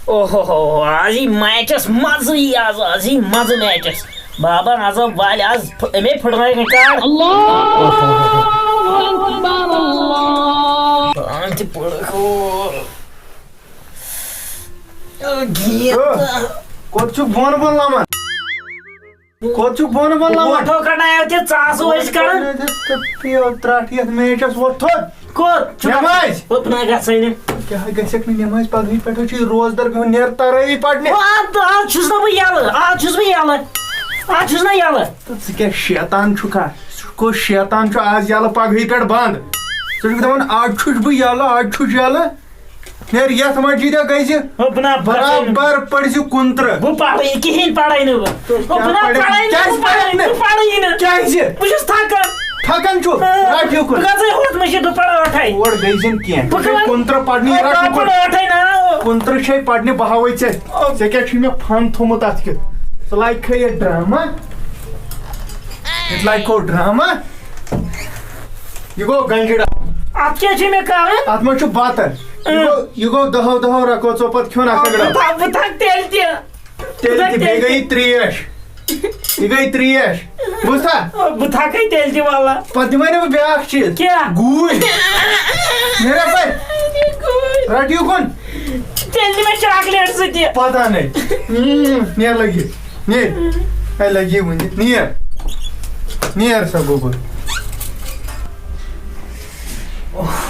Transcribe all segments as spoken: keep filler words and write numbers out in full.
اوہو، آز یی میچس مزٕ، یی آز، آز یی مزٕ میچس۔ بابا، آز آو والہِ، آز پھ-، أمے پھٕٹرٲے رِکارڈ۔ آز تہِ پھٕٹرٲے۔ گیٖت۔ کوٚت چھُکھ بۄن بۄن لمان؟ کوٚت چھُکھ بۄن بۄن لمان؟ وۄٹھو کڑنایو تہِ ژاسہٕ ٲسۍ کڑان۔ تہٕ پیٚیو ترٛٹھ یتھ میچس وۄتھ تھوٚد۔ کوٚت چھُ نٮ۪مازِ۔ گژھان؟ اوٚپنہ گژھٲنی۔ کیٛاہ گژھکھ نہٕ نٮ۪مازِ؟ پگہٕے پٮ۪ٹھ چھُے روزدر بِہُن، نیر ترٲوی پرنہِ۔ او، آز، آز چھُس نہٕ بہٕ یَلہٕ، آز چھُس بہٕ یَلہٕ، آز چھُس نہٕ یَلہٕ۔ تہٕ ژٕ کیٛاہ شیطان چھُکھا؟ کُس شیطان چھُ آز یَلہٕ پگہٕے پٮ۪ٹھ بنٛد؟ ژٕ چھُکھ دَپان، آز چھُس بہٕ یَلہٕ، آز چھُس یَلہٕ۔ نیر یتھ مسجدِ گژھِ۔ ہُہ، بہٕ نہ، بہٕ نہ، برابر پٔرزِ کُنترٕہ۔ بہٕ پرٕ یہِ کِہیٖنۍ، پرے نہٕ بہٕ۔ ہُہ، بہٕ نہ، کیٛاہ پرے؟ پرے نہٕ، کیٛازِ بہٕ پرے پرے نہٕ؟ نہٕ؟ بہٕ پرے نہٕ۔ کیٛازِ؟ بہٕ چھُس تھکان۔ تھکان چھُ؟ آ، رٹھ یُکُن۔ بہٕ گژھے ہوٚتھ مسجد، بہٕ پرٕ ٲٹھے۔ اور گٔے زِن کینٛہہ۔ بہٕ ژٕ گٔے کَرٕ، کُنترٕہ پرنہِ، بہٕ رٹھ کَرٕ یُکُن۔ پرٕ ٲٹھے نا۔ کُنترٕہ چھے پرنہِ، بہٕ ہاوے ژےٚ۔ ژےٚ کیٛاہ چھُے مےٚ فن تھوٚمُت اتھ کیُتھ؟ ژٕ لاگہِ کھے یہِ ڈرامہ۔ یہِ تہِ لاگہِ کھو ڈرامہ۔ یہِ گوٚو گنجہِ ڈبہٕ۔ اتھ کیٛاہ چھُ مےٚ کرُن؟ اتھ منٛز چھُ بتہٕ۔ یہِ اۭں۔ گوٚو، یہِ گوٚو دَہو دَہو رکوژو پتہٕ کھیوٚن اکھ اکھ ڈبہٕ۔ بہٕ تھکہٕ، بہٕ تھکہٕ تیٚلہِ تہِ۔ تیٚلہِ تیٚلہِ تہِ، بیٚیہِ گٔے ترٛیش۔ یہِ گٔے ترٛیش۔ بوٗزتھا؟ بہٕ تھکے تیٚلہِ تہِ واللہ۔ پتہٕ دِمے نہٕ بہٕ بیٛاکھ چیٖز۔ کیٛاہ؟ گوٗلۍ۔ نیرا پتہٕ۔ گوٗلۍ۔ رٹ یُکُن۔ تیٚلہِ دِ مےٚ چاکلیٹ زٕ تہِ۔ پتہ نے۔ اۭں، نیر لگی۔ نیر۔ ہے لگی وُنہِ۔ نیر۔ نیر سا گوٚبُر۔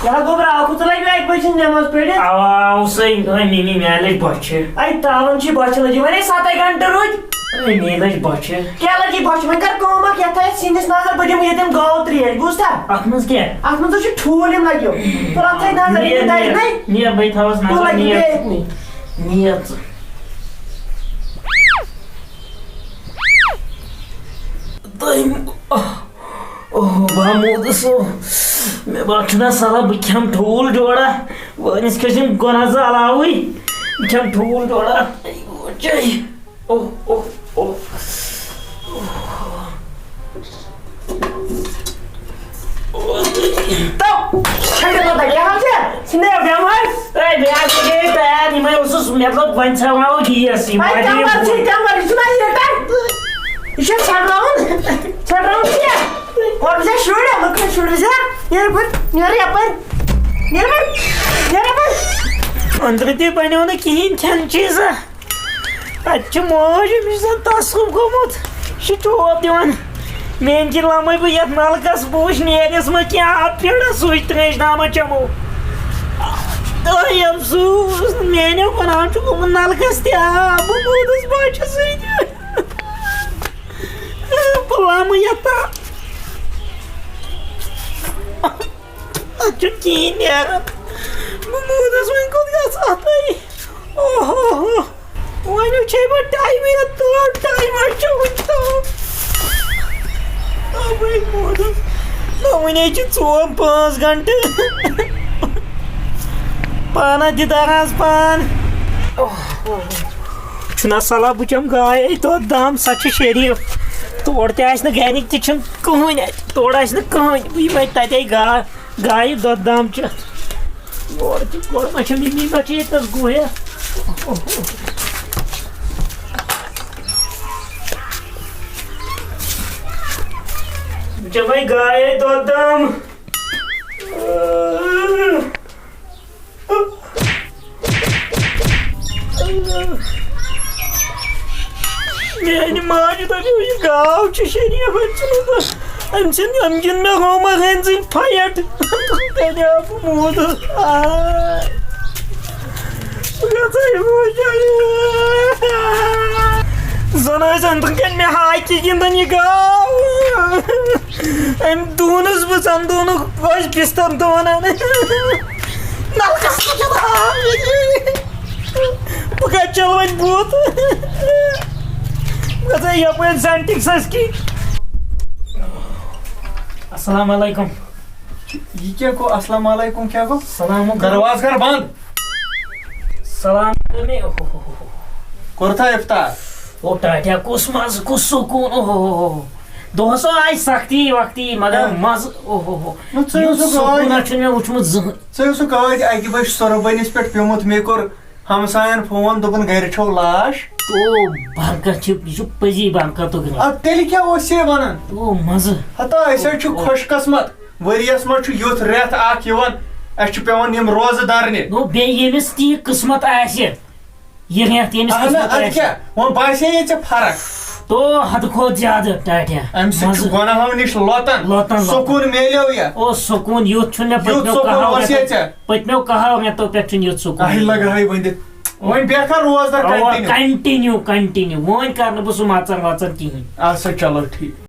کیٛاہ گوٚبرا، اکھ ہُہ ژٕ لگہِ اَکہِ بجہِ ہٕنٛز نٮ۪ماز پٔرِتھ؟ اوا، اوسُے، ہے، مِمی، مےٚ لٔج بۄچھِ۔ اَے، تاوَن چھِ بۄچھِ لٔجمٕژ، وۄنۍ ہے سَتے گھنٹہٕ روٗدۍ۔ ہے، مےٚ لٔج بۄچھِ۔ کیٛاہ لٔجی بۄچھِ؟ وۄنۍ کر کٲم اکھ، یَتھ تھٲیِتھ سِنِس نظر، بہٕ دِمہٕ ییٚتٮ۪ن گٲو ترٛیش، بوٗزتھا؟ اَتھ منٛز کیٛاہ؟ اَتھ منٛز حظ چھِ ٹھوٗل یِم لَگیو۔ تُل، اَتھ تھٲیِتھ نظر، نیر، ییٚتٮ۪ن دَرِ نیر، نَے۔ نیر، بہٕ تھاوَس تُل، نظر، لَگہِ نیر۔ بیٚیہِ أتنی۔ نیر ژٕ۔ دوٚیِم۔ اوہ، بہٕ ہا موٗدُس۔ مےٚ باسان چھُنہ صلاح بہٕ کھٮ۪مہٕ ٹھوٗل جوڑا۔ وٲنِس کھٔسِم گۄناہ زٕ علاوٕے۔ بہٕ کھٮ۪مہٕ ٹھوٗل جوڑا۔ اوہ، اوہ، اوہ۔ تو، چھٔڑِو نہ تۄہہِ، کیٛاہ حظ چھِ؟ ژٕ مےٚ بٮ۪مار۔ ہے، بہٕ حظ گٔیے تیار، یِمَے اوسُس، مےٚ دوٚپ، وۄنۍ ژھٮ۪ناوو گیس، یہِ ہے، واریاہ ٹٮ۪مپَر چھِ، ٹٮ۪مپَر، یہِ چھُنہ ہیٖٹَر؟ یہِ چھا ژھٮ۪نراوُن؟ ژھٮ۪نراوُن چھِ؟ گۄڈٕ وٕچھ شُرۍ، لُکَن شُرۍ وٕچھ، نیرٕ بہٕ، نیرٕ یَپٲرۍ، نیرٕ بہٕ، نیرٕ یَپٲرۍ۔ أنٛدرٕ تہِ بَنیو نہٕ کِہیٖنۍ کھٮ۪ن چیٖزا۔ اَتہِ چھِ موج، أمِس چھُ زَن تصرُف گوٚمُت۔ یہِ چھِ چوب دِوان۔ میٛانہِ کِنۍ لَمَے بہٕ یَتھ نَلکَس، بہٕ وٕچھِ نیرٮ۪س ما کینٛہہ آب پھیرا، سُے ترٛیش دامہ چَمو۔ دۄہَے افسوٗس، میٛانیو گۄناہو چھُ گوٚمُت نَلکَس تہِ آب، بہٕ موٗدُس بۄچھِ سۭتۍ۔ بہٕ لَمہٕ یَتھ تام۔ اَتھ چھُنہٕ کِہیٖنۍ نیران۔ بہٕ موٗدُس، وۄنۍ کوٚت گژھٕ اَتھَے؟ اوہو ہو۔ وۄنۍ وٕچھے بہٕ ٹایمٕے یوت، تور ٹایم حظ چھُ وٕنہِ تام۔ آ، بہٕ موٗدُس۔ نہ، وٕنے چھِ ژور پانٛژھ گھنٹہٕ۔ پانہ دِ دراز پان۔ چھُنہ صلاح بہٕ چَمہٕ گاے دۄد دام، سۄ چھِ شریٖف۔ تورٕ تہِ آسہِ نہٕ گَرِکۍ تہِ چھِنہٕ کٕہٕنۍ اَتہِ، تورٕ آسہِ نہٕ کٕہٕنۍ۔ بہٕ یِمَے تَتے گا-، گایہِ دۄد دام چٮ۪تھ۔ یورٕ تہِ، گۄڈٕ ما چھِ مِمی ما چھِ ییٚتہِ نَس گُہہ ہٮ۪تھ؟ بہٕ چَمَے گایے دۄد دام۔ میانہِ ماجہِ دپیو، یہِ گاو چھِ شریف، أمۍ ژھٕنُن۔ أمۍ ژھٕنۍ، أمۍ گِنٛد مےٚ ہومس، أمۍ ژھٕنۍ فایٹ۔ تیٚلہِ آو بہٕ موٗدُس۔ آے۔ بہٕ گژھٕ ہے وٕچھُن۔ زن ٲسۍ أنٛدرٕ کَنۍ مےٚ ہاکی گِنٛدان یہِ گاو۔ أمۍ دونُس بہٕ، زن دونُک گوش بستر دونان۔ نلکس کیُتھ آب۔ بہٕ کتہِ چلہٕ وۄنۍ بُتھ؟ بہٕ گژھٕ یپٲرۍ زنٹِکۍ سس کِنۍ۔ السلام علیکم۔ یہِ کیٛاہ گوٚو؟ السلام علیکم کیٛاہ گوٚو؟ سلام علیکم۔ دروازٕ کر بنٛد۔ سلام علیکم۔ اوہ، اوہ، اوہ، اوہ۔ کوٚرتھا افطار؟ او ٹاٹیا، کُس مزٕ، کُس سکوٗن، اوہ، اوہ، اوہ، اوہ۔ دۄہس آے سختی وختی، مگر ہاں۔ مزٕ، اوہ، اوہ، اوہ۔ نہ، ژٕ یُتھ اوسُکھ سکوٗنا آے۔ چھُنہٕ مےٚ وُچھمُت زٕہٕنۍ۔ ژٕ اوسُکھ آے اکہِ بجہِ سۄربنِس پٮ۪ٹھ پیومُت، مےٚ کوٚر ہمساین فون، دوٚپُن، "گرِ چھو لاش؟" او، برکت چھِ، یہِ چھُ پٔزی برکتُک رنٛگ۔ اَدٕ تیٚلہِ کیٛاہ اوس یہِ وَنان؟ او، مَزٕ۔ ہتا، أسۍ حظ چھِ خۄش قسمت، ؤریَس منٛز چھُ یُتھ رٮ۪تھ اَکھ یِوان، اَسہِ چھُ پٮ۪وان یِم روزٕ دَرنہِ۔ نو، بیٚیہِ ییٚمِس تی قٕسمت آسہِ، یہِ رٮ۪تھ ییٚمِس اَہَن، قٕسمت اَدٕ آسہِ۔ کیٛاہ؟ وۄنۍ باسے یہِ ژےٚ فرق؟ تو حدٕ کھۄتہٕ زیادٕ ٹاٹھیا۔ اَمہِ سۭتۍ چھُ مَزٕ۔ گۄناہو نِش لۄتان۔ لۄتان، لۄتان۔ سکوٗن میلیو یا؟ او، سکوٗن یُتھ چھُنہٕ مےٚ یُتھ پٔتمیو سکوٗن کَہَو اوس رٮ۪تو، ییٚتہِ ژےٚ؟ پٔتمیو کَہَو رٮ۪تو پٮ۪ٹھ چھُنہٕ یُتھ سکوٗن اَہہِ میلیو۔ لگاوٕے ؤنِتھ۔ وۄنۍ بیٚہہ کر روزدار اَوا، continue۔ Continue، continue۔ وۄنۍ کَرٕ نہٕ بہٕ سُہ مَژَر وَژَر کِہیٖنۍ۔ اَدٕ سا، چلو ٹھیٖک۔